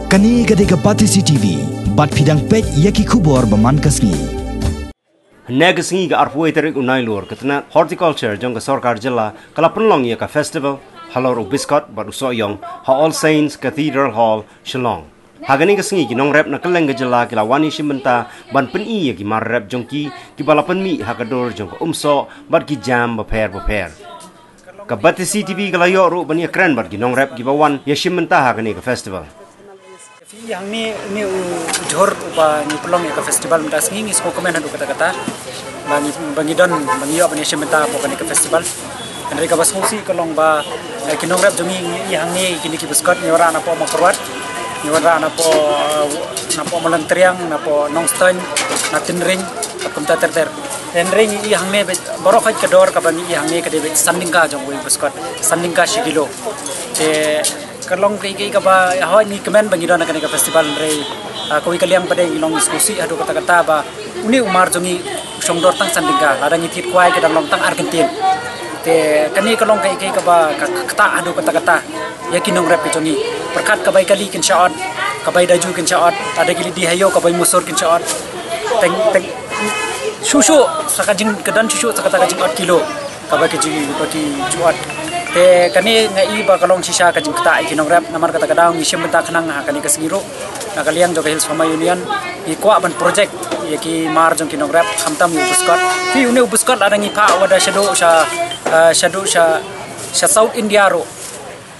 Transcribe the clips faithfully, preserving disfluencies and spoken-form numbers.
Kane ka dei ka Batesi T V, bad phi dang peit ïa ki khubor ba man ka sngi. Hynne ka sngi ka arphew tarik u Nailur, ka tnat Horticulture jong ka sorkar jylla ka la pynlong ïa ka festival halor u biskot bad u sohïong ha All Saints Cathedral Hall, Shillong. Ha kane ka sngi ki nongrep na kylleng ka jylla ki la wan ïashim bynta ban pyni ïa ki mar rep jong ki, kiba la pynmih ha ka dur jong ka umsoh bad ki jam bapher bapher. Ka Batesi T V ka la ïoh ruh ban ïakren bad ki nongrep kiba wan ïashim bynta ha kane ka festival. Phi i hangne, une u jhur uba ngi pynlong ïa ka festival mynta ka sngi, ngi sngewkmen haduh katta katta ba ngi, ba ngi don, ba ngi ïoh ban ïashim bynta hapoh kane ka festival. Hynrei kaba sngewsih ka long ba, eh, ki nongrep jong ngi, ngi i hangne kine ki biskot ngi wanrah napoh Mawkyrwat, ngi wanrah napoh, eh, napoh Mawlangtriang, napoh Nongstoiñ, na Tynring, bad kumta ter ter. Hynrei ngi i hangne beit, baroh khoit ka dor kaba ngi i hangne ka dei beit san tyngka jong uwei u biskot, san tyngka shi kilo. Te ka long kaei kaei kaba, hooid, ngi kmen ba ngi don ha kane ka festival, hynrei, ah, kawei ka liang pat de ngi long sngewsih haduh katta katta ba une u mar jong ngi u shong dor tang san tyngka, lada ngi thied kwai ka dang long tang ar kyntien. Te kane ka long kaei kaei kaba ka, ka ktah haduh katta katta ïa ki nongrep ki jong ngi. Pyrkhat ka bai kali kin shah ot, ka bai daju kin shah ot, lada ki leit die ha ïew ka bai musur kin shah ot. Teng, teng, shuh shuh sa ka jing, ka don shuh shuh sa kata ka jingot kilo kaba ki ju, ba ki ju ot. Te kane nga i ba ka long shisha ka jingktah ïa ki nongrep, namar kata ka daw ngi shim bynta khnang ha kane ka sngi ruh na ka liang jong ka Hills Farmer Union ngi kwah ban project ïa ki mar jong ki nongrep, khamtam ïa u biskot. Phi, une u biskot lada ngi phah wat da shaduh sha, eh, shaduh sha, sha South India ruh,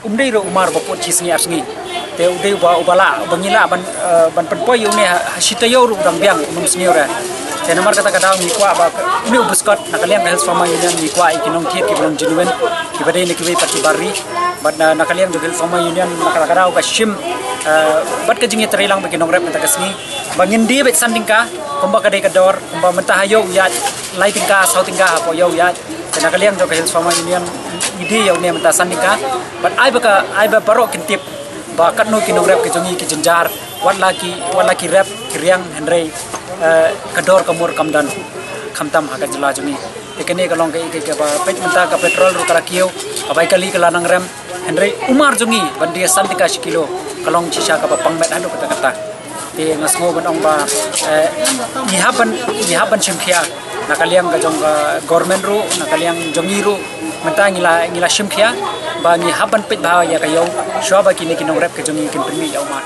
um dei ruh u mar ba pud shi sngi ar sngi. Te u dei uba, uba lah, uba ngi lah ban, eh, ban pynpoi ïa une ha, ha shi taïew ruh u dang biang, um sniew re. Te namar kata ka daw ngi kwah ba ka, une u biskot na ka liang ka Hills Farmer Union ngi kwah ïa ki nongthied kiba long genuine, kiba dei na kiwei pat ki bar ri. Bad na, na ka liang jong ka Hills Farmer Union na kata ka daw ka shim, eh, bad ka jingïatreilang bad ki nongrep mynta ka sngi ba ngin die beit san tyngka kumba ka dei ka dor, kumba mynta ha ïew u ïaid lai tyngka, saw tyngka hapoh ïew u ïaid. Te na ka liang jong ka Hills Farmer Union ngi die ïa une mynta san tyngka. Bad ai ba ka, ai ba baroh kin tip ba katno ki nongrep ki jong ngi ki jynjar, wat la ki, wat la ki rep ki riang, hynrei, eh, ka dor ka mur kam don, khamtam ha ka jylla jong ngi. Te kane ka long kaei kaei kaba, peit mynta ka petrol ruh ka la kiew, ka bai kali ka la nang rem, hynrei u mar jong ngi ban die san tyngka shi kilo ka long shisha kaba pang met haduh katta katta. Te nga sngew ban ong ba, eh, ngi hap ban, ngi hap ban shim khia na ka liang ka jong ka government ruh, na ka liang jong ngi ruh. Mynta ngi la, ngi la shim khia ba ngi hap ban peit bha ïa ka ïew shuwa ba kine ki nongrep ki jong ngi kin pynmih ïa u mar.